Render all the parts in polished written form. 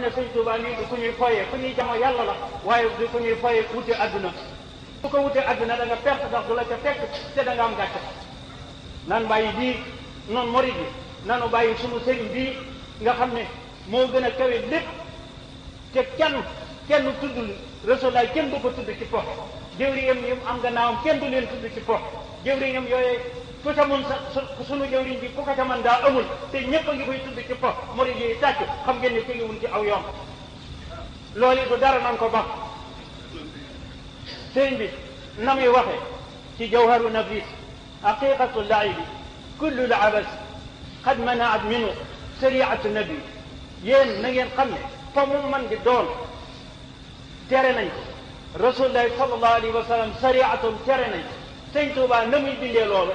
ne sëñ Tuubaa nii du ku ñuy foyee ku ñuy jamo yàlla la waaye du ku ñuy foyee wute adduna su ko wute adduna da nga perte sax du la ca fekk te da nga am gàcce nan bàyyi bii noonu morit bi nanu bàyyi sunu sëriñ bii nga xam ne moo gën a kawe lépp te kenn tuddul Rasulullaah kenn du ko tudd ci po jëwriñam yi am gannaawam kenn du leen tudd ci po jëwriñam yooyee ku ca mun sunu jëwriñ bi ku ko ca man daa amul te ñëpp a ngi koy tudd ci po morit yi tàcc xam ngeen ne tegewul ci aw yoon loolu du dara nan ko baax sëriñ bi na muy waxe ci jawharu nafis haqiqatu laibi kullu labas qad manaat minu sariatu nabi yéen na ngeen xam ne fa mu man di doon tere nañ ko rasulullahi sallallahu alayhi wa sallam sariatum tere nañ ko sëñ Tuubaa na muy bindee loolu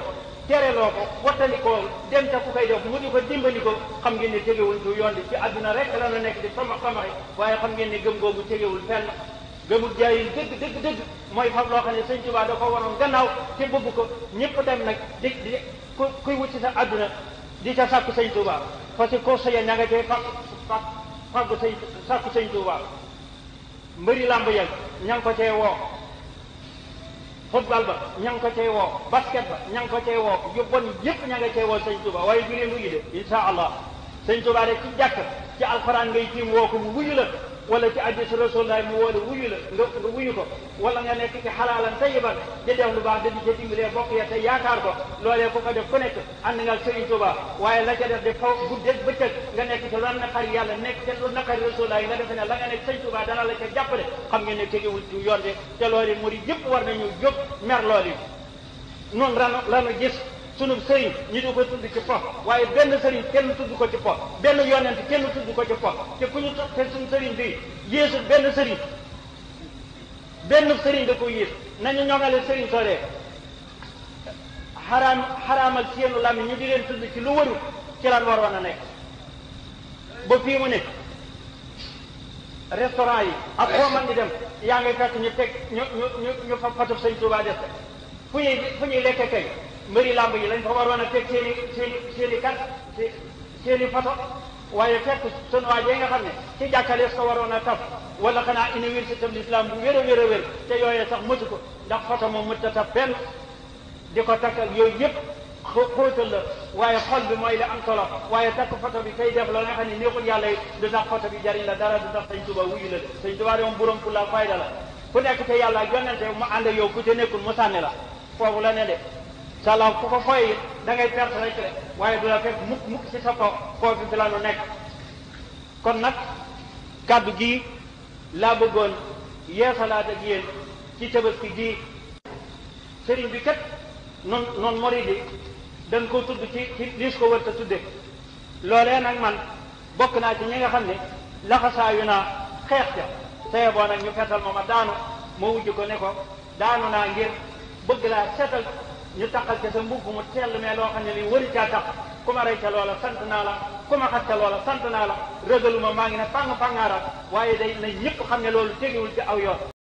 tere loo ko wattali ko dem ca ku koy def mu di ko dimbali ko xam ngeen ne tegewul du yoon di ci àdduna rek la nu nekk di samaxi waaye xam ngeen ne gëm googu tegewul fenn gëmul jaayil dëgg mooy fab loo xam ne sëñ Tuubaa da ko waroon gannaaw te bëgg ko ñëpp dem nag di kuy wut ci sa àdduna di ca sàkku sëñ Tuubaa parce que course ya ña nga cee fàggu sàkku sëñ Tuubaa mbëri làmb ya ña ngi ko cee woo football ba ña ngi ko cee woo basket ba ña ngi ko cee woo yu bon yëpp ña nga cee woo sëñ Tuubaa waaye du leen wuyu de insha allah sëñ Tuubaa de ci jàkk ci alxuraan ngay tiim woo ko mu wuyu la wala ci hadiis Rasulullaah mu woo la wuyu la nga wuyu ko wala nga nekk ci xalaalan tayyiban di def lu baax da di ca dimbalee bokk ya te yaakaar ko loolee ku ko def ku nekk ànd nga ak Sëriñ Tuubaa waaye la ca def di faw guddeeg bëccëg nga nekk ci lu naqari yàlla nekk ci lu naqari Rasulullaah nga defe ne la nga nekk Sëriñ Tuubaa dana la ca jàppale xam ngeen ne tegewul ci yoon de te loolu murid yëpp war nañu jóg mer loolu noonu lanu gis sunu sëriñ ñi di ko tudd ci po waaye benn sëriñ kenn tudd ko ci po benn yonent kenn tudd ko ci po te ku ñu te suñu sëriñ bi yéesul benn sëriñ da ko yées nañu ñoŋale sëriñ soolee xaraamal seenu làmmiñ ñu di leen tudd ci lu waru ci lan waroon a nekk ba fii mu ne restaurant yi ak foo man di dem yaa ngay fekk ñu teg ñu fa fatub sëñ Tuubaa def fu ñuy lekke kay mbëri làmb yi lañ fa waroon a teg seeni photo waaye fekk sunu waajee nga xam ne ci jàkkalees ko waroon a taf wala xanaa université de l'islam bu wér a wér te yooyee sax mëtu ko ndax photo moom mët a taf benn di ko takk ak yooyu yëpp xóotal la waaye xol bi mooy la am solo waaye takk photo bi kay def la nga xam ne neexul yàlla yi du tax photo bi jariñ la dara du tax sëñ Tuubaa wuyu la de sëñ Tuubaa de moom borom pour la fayda la ku nekk te yàlla yonente mu ànd ak yow ku te nekkul mu sànni la foofu la ne de salaam ku ko foy da ngay perte rek de waaye du la fekk mukk ci sa kaw foofu fi la nu nekk kon nag kàddu gii laa bëggoon yeesalaat ak yéen ci Tabaski gii sëriñ bi kat noonu morit yi dañ ko tudd ci liis ko wër ta tudde loolee nag man bokk naa ci ñi nga xam ne laxasaayu naa xeex ca saye boo nag ñu fetal ma daanu ma wujj ko ne ko daanu naa ngir bëgg laa seetal ñu taxal ca sa mbubb mu tell mais loo xam ne li wëri caa tax ku ma rey ca loola sant naa la ku ma xas ca loola sant naa la rëgaluma maa ngi ne pang pangaara waaye day na ñëpp xam ne loolu tegewul ci aw yoon